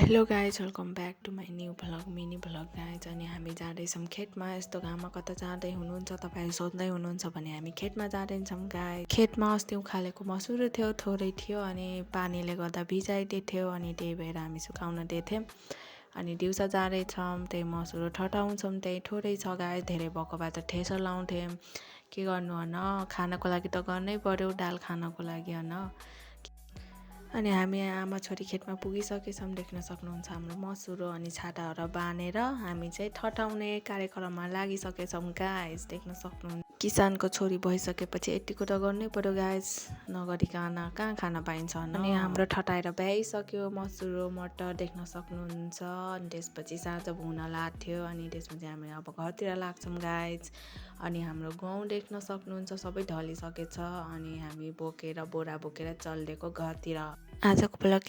Hello guys welcome back to my new vlog mini vlog guys. अनि हामी जाँदैछौँ खेतमा। यस्तो घाममा कता जाँदै हुनुहुन्छ तपाईँहरू सोध्दै हुनुहुन्छ भने हामी खेतमा जाँदैछौँ गाई। खेतमा अस्ति उखालेको मसुरो थियो, थोरै थियो अनि पानीले गर्दा भिजाइदिएको अनि त्यही भएर हामी सुकाउन दिएथ्यौँ। अनि दिउँसो जाँदैछौँ, त्यही मसुरो ठटाउँछौँ, त्यही थोरै छ गाई। धेरै भएको भए त ठेसर लाउँथ्यौँ, के गर्नु होइन, खानको लागि त गर्नै पर्यो, दाल खानको लागि होइन। अनि हामी आमा छोरी खेतमा पुगिसकेछौँ। देख्न सक्नुहुन्छ हाम्रो मसुरो अनि छाताहरू बाँधेर हामी चाहिँ ठटाउने कार्यक्रममा लागिसकेछौँ गाइस। देख्न सक्नुहुन्छ किसानको छोरी भइसकेपछि यतिको त गर्नै पर्यो गाइस, नगरिकन कहाँ खान पाइन्छ। अनि हाम्रो ठटाएर भ्याइसक्यो मसुरो मटर, देख्न सक्नुहुन्छ। अनि त्यसपछि साँझ हुन लाग्थ्यो अनि त्यसपछि हामी अब घरतिर लाग्छौँ गाइस। अनि हाम्रो गाउँ देख्न सक्नुहुन्छ सबै ढलिसकेछ अनि हामी बोकेर बोरा बोकेर चल्दिएको घरतिर। आजको ब्लग